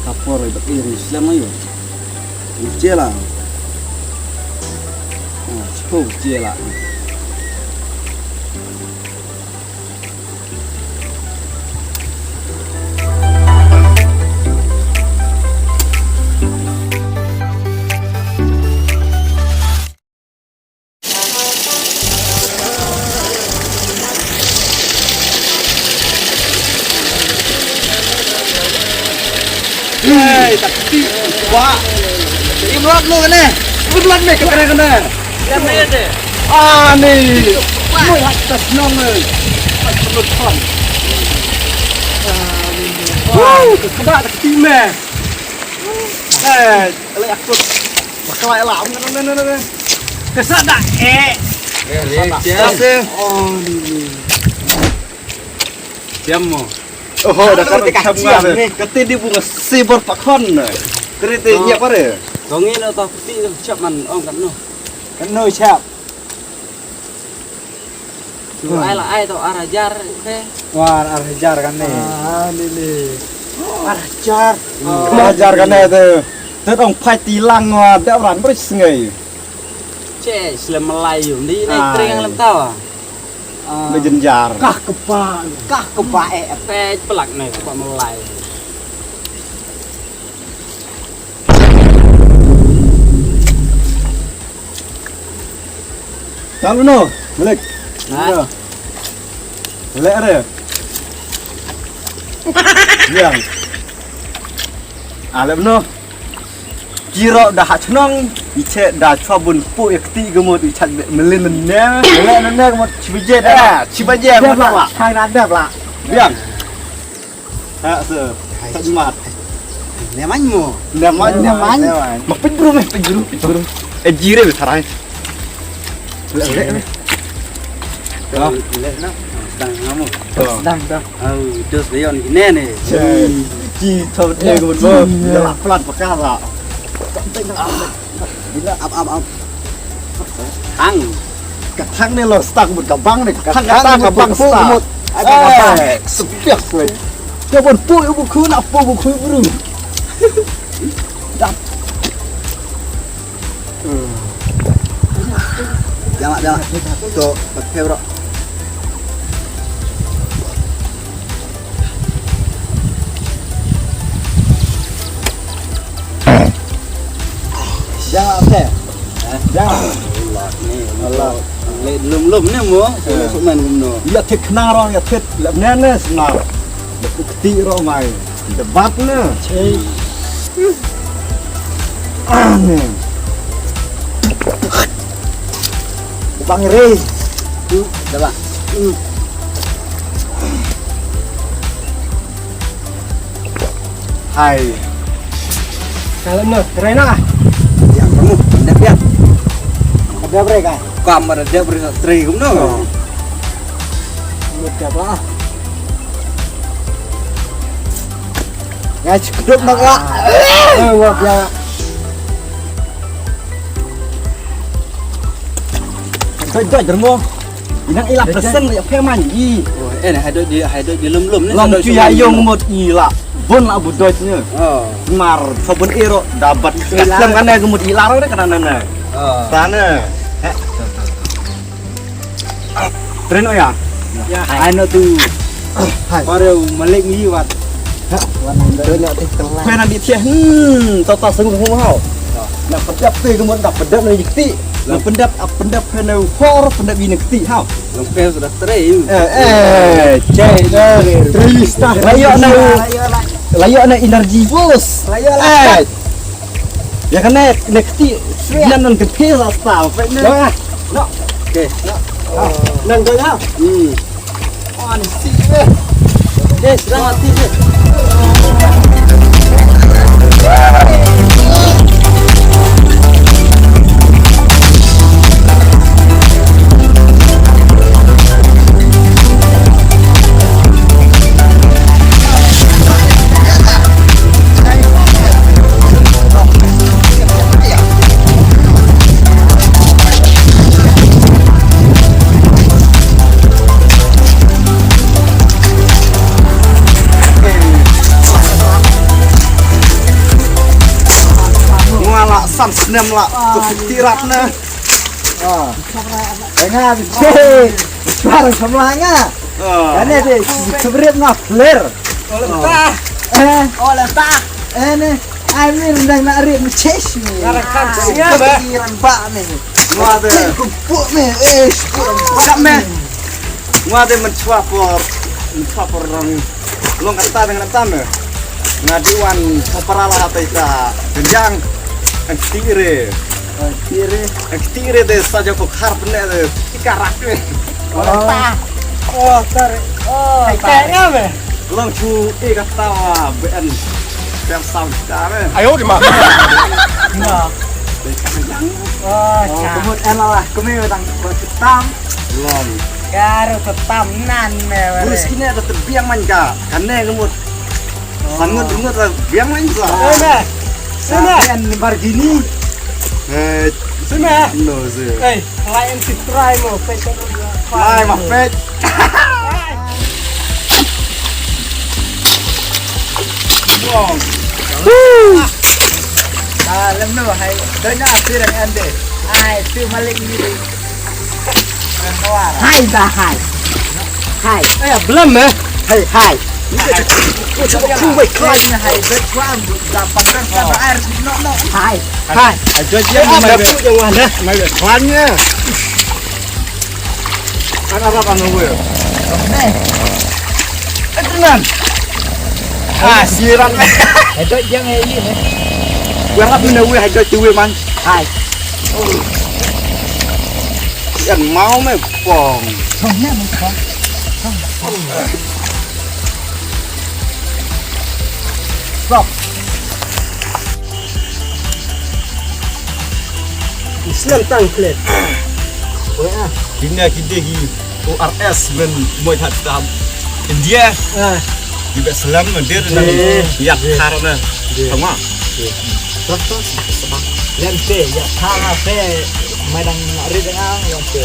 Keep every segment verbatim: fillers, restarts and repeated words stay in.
Ka por ba iri slem ayo. Jela. Oh, jela. Hei, tapi wah. Im lat no kane. Im lat me kane kane. Kane te. Ah, ni. Mo hak tas nong. Hak perlu kon. Wow, kebak tak ti me. Eh, le aku. Bakal lah. Kesak dah eh. Siam. Oh, ni. Siam mo. Oh, dah kan siam ni. Kata dia bunga sibor pakon. Kata dia nyak pare. Kong ino tau peti tu siap man ong kan no. Kan no siap. Tu ai la ai tau ar hajar ke. War ar hajar kan ni. Ah, ni ni. Ar hajar. Ar hajar kan ni tu. Tu ong phai tilang wa da ran bris ngai. Che, slem melai yum di nai tring lem tawa. Legendar. Kah kepa. Kah kepa eh. Pej pelak nai kepa melai. Tahu no, Malik. Nah. Malik ada. Yang. Alep no. Kiro da ha chnong, iche da chwa bun pu ya kti gemut iche melin ne. Melin ne gemut chibaje da. Chibaje da la. Hai na da la. Biang. Ha se. Sa jumat. Ne man mo. Ne man ne man. Ma pin bru me pin bru pin bru. E jire be sarai. Lek lek. Lek na. Sedang ngamu. Sedang dah. Au, dos leon gine ne. Ki thot e ko bo. Ila plat pakala. Ila ap ap ap. Hang. Ka thang ne lo stak mut ka bang ne. Ka thang ka bang stak. Ai ka bang. Sepiak we. Ka bon pu bu khu na pu bu khu bru. Dap. Jangan, jangan. Tu, pakai bro. Jangan, okey. Jangan. Allah ni, Allah. Leh lum lum ni mo, suk main kumno. Ya thik kena rong, ya thik. Leh nene senar. Leh keti rong mai. Debat ne. Cei. Ah, ni. Bang Ray. Tu, dah bang. Hai. Kalau no, Ray na. Yang kamu, dah biar. Ada break ah. Kam ada dia beri tray kumno. Mut ka ba. Nga chukduk na ka. Eh, wa pia. Doi doi dermo. Inang ila pesen ya phe man i. Oh, eh, hai doi di, hai doi di lum lum ni. Lam tu ya yong mut ila. Bun la bu doi ni. Oh. Mar sabun ero dapat. Ila. Sem kan ya mut ila ro kan na na. Oh. Sana. Tren o ya. Ya. Ai no tu. Hai. Pare u malik ngi wat. Ha, wan ndo nya te kelai. Pena di tiah. Hmm, tata sengung hum hau. Na pedap te kemon da pedap na dikti. Na pedap ap pedap pena hor pedap ini kti hau. Long pe sudah trai. Eh, eh, cek. Trai stah. Layo na. Layo na energy boost. Layo lah. Eh. Ya kan nek nek ti. Biar nan ke pil lah style. Baik ni. No. Okay. No. Nan kau ya. Hmm. Ah, ni si. Eh. Eh, selamat ti. Tam snem la, tu fifty rat na. Ah. Tengah, bisi. Suara semua nga. Ah. Ane de, seberit nga flare. Oh, lentah. Eh. Oh, lentah. Eh, ne. Ai, mi rendang nak rit, meches, mi. Ngarang kan, siap, eh. Rendang bak, mi. Wah, deh. Kumpuk, mi. Eh, siap, mi. Nga de mynchwa por, mynchwa por rang long kata dengan tam eh. Nga di wan para la ta ita. Jenjang ang tire. Ang tire. Ang tire de saja ko khar bene de. Ikarak eh. Oh. Oh, tar. Oh, tar. Long chu e kata wa ben. Pem sam kare. Ayo di ma. Nga. Oh, oh, cha. Kumut en lah, kumi dang ko tam. Long. Karo tetam nan me wale. Bus kine ada terbiang man ka. Kane ngemut. Sangat ngemut lah biang man sa. Sana. Sana. Yang Lamborghini. Eh, sana. No sir. Eh, lain si try mo. Try mah pet. Long. Ah, lem no hai. Doi na pirang ande. Ai, tu malik ni. Hai ba hai. Hai. Eh, belum eh. Hai hai. Hai. Hai. Hai. Ajo je mai. Mai tuan nya. Ana ba ba ngwe. Ni. Adunan. Ah, siran. Hai doi jang eh ini. Gua rap ni we hai doi tu we man. Hai. Yan mau me pong. Pong ne me pong. Pong. Pong. Islam tang klet. Kine ki dei ki O R S men moi that tam India. Ah. Ki be salam na dir na ya thar na. Sama. Tok tok. Yan pe ya thar na pe. Mai dang ri dang ang yan pe.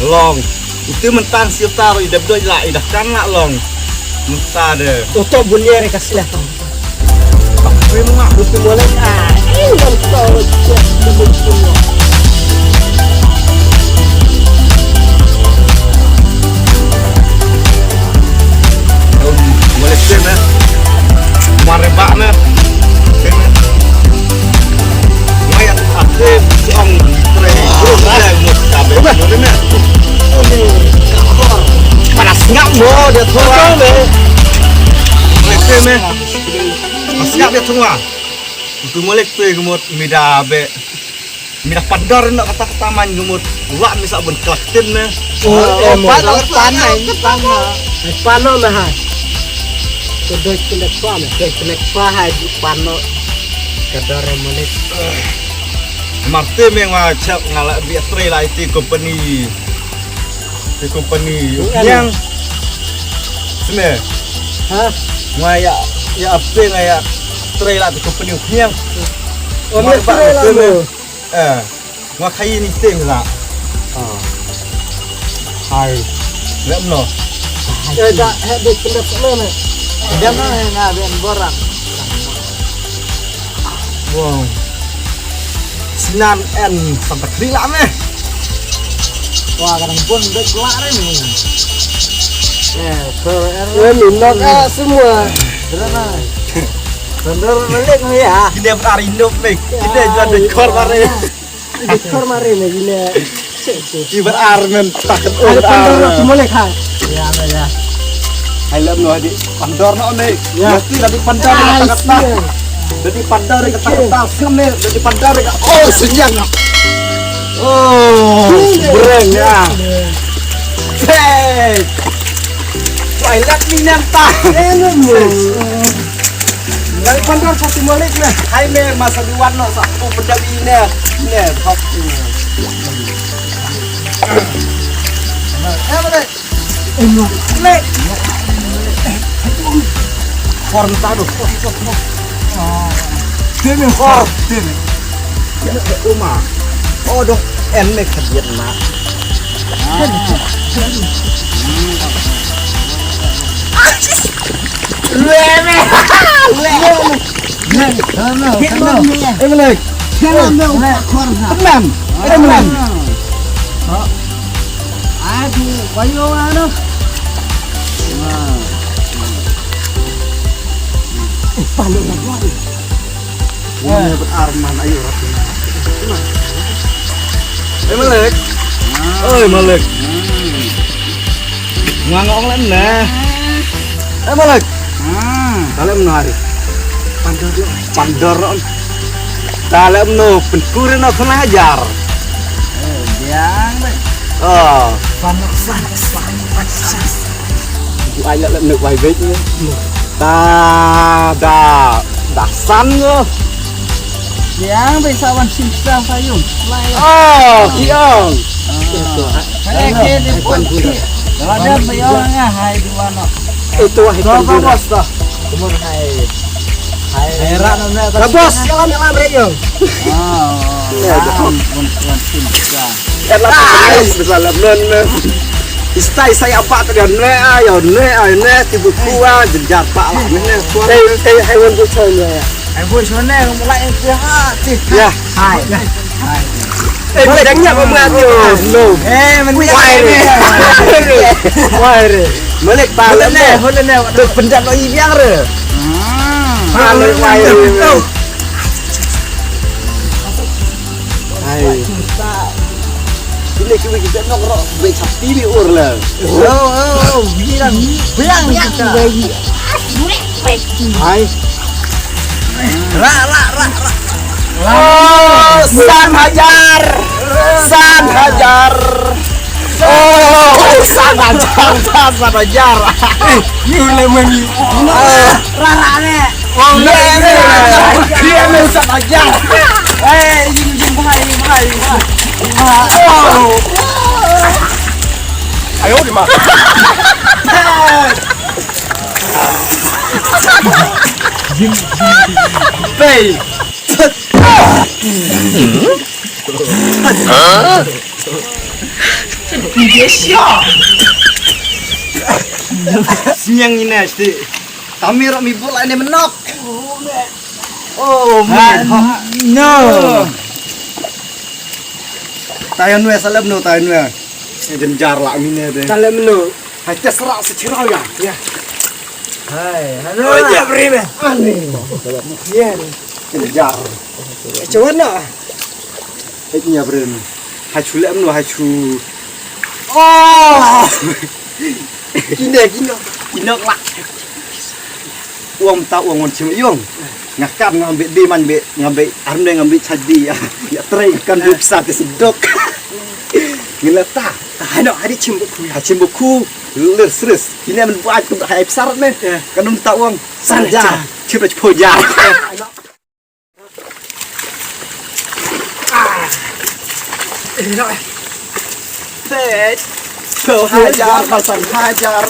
Long. Itu mentang siu ta i dep doi la i dah kan la long. Menta de. Toto bulier ka sila. Tapi mama. Buti molek ah. Eh, yang tahu cek. Molek sini. Mare ba na. Sini. Ngayat aku song tre. Terus saya mau cabe. Udah. Panas ngap mo dia tu. Betul deh. Molek sini. Mas ngap dia tu. Utu molek tu gemut mida be. Mida padar nak kata kata man gemut. Wak misa bun kelaktin ne. Oh, eh, mo. Padar panai, panai. Pano na ha. Kedoi kelek pa ne. Kedoi kelek pa ha di pano. Kedara molek. Marte meng wa chap ngala bi trai la iti company. Ti company yang sene. Ha? Nga ya ya ape nga ya trai la ti company yang. Oh, nga trai la mo. Eh, nga khai ni teng la. Ah. Hai. Lem no. Eh, da he de kena sana. Dia na nga ben borang. Wow. Sinan en sampai kri lah meh. Wah, kadang pun dek lah ni. Eh, per er. Ya, minat ah semua. Berapa? Bener balik ni ya. Kita berari hidup ni. Kita jual dekor mari. Dekor mari ni gila. Ibar armen paket. Ada pandor lah semua lek hai. Ya, ya. Hai lem no di pandor no ni. Ya. Mesti dari pandor ni kata-kata. Dari pandor ni kata-kata. Sini dari pandor ni. Oh, senyang. Oh, breng ya. Hey. Wai lat ni nanta. Dari pandor satu molek na. Hai me masa di wan no sa tu pedawi ne. Ne hok. Eh, mana? Lek. Kor menta tu. Tim yang kor, tim. Uma. Oh dong, en mek kediat mak. Lek. Lek. Lek. Lek. Lek. Eh, Malek. Kemem. Kemem. Ai tu bayo ano. Paling lagi. Ini berarman ayo rapi. Eh Malek. Oi Malek. Nga ngong lem ne. Eh Malek. Talem no hari. Pandor lo. Pandor lo. Talem no penkurin no penajar. Eh, biang deh. Oh. Panas, panas, panas, panas. Ku ai lem no wai bek ni. Da da da san go. Biang deh sawan sisa sayung. Oh, kiong. Ada bayar ngah hai dua no. Itu wah ikan bos toh. Kumur hai. Hai rak no na. Bos, jalan jalan rek yo. Ah, ya dah. Bisa lem non. Istai saya apa tadi ne ayo ne ayo ne tibu kuah jenjar pak lah ne. Tei tei hai wan tu chon ya. Ai boi shon ne ngam lai ti ha ti. Ya. Hai. Hai. Eh, bidang nya ba mat yo. No. Eh, men wai re. Wai re. Malik pa le ne. Hol ne. Tu pendat lo i biang re. Ah. Pa le wai re. Hai. Ini kita kita nok ro be chap ti bi ur le. Oh, oh, bilang. Bilang kita. Hai. Ra, ra, ra, ra. Oh, san hajar. San hajar. Oh, san hajar. San hajar. Eh, ni ulai mani. Ra, ra, ne. Oh, ne, ne. Dia ni san hajar. Eh, jing, jing, bahai, bahai. Oh. Ayo, di mana? Bei. Smiang ine sti. Tami ro mi bola ine menok. Oh, man. No. Tayan we salem no tayan we. Jenjar la mine de. Salem no. Hai te serak sechirau ya. Ya. Hai, halo. Oh, dia beri me. Ani. Ya. Jenjar. Cuman no. Hai nya beri me. Hai chulem no hai chu. Oh. Kine kine. Kine la. Uang ta uang wan chim yung. Nga kat nga ambek di man bek nga ambek arne nga ambek chaji ya. Ya trai kan dup sa te sedok. Ngila ta. Hano hari chim buku. Ha chim buku. Lir sris. Kine men buat ku hai besar ne. Kan um ta uang. Sana ja. Chim bek poja. Pet. Hajar, Hasan Hajar.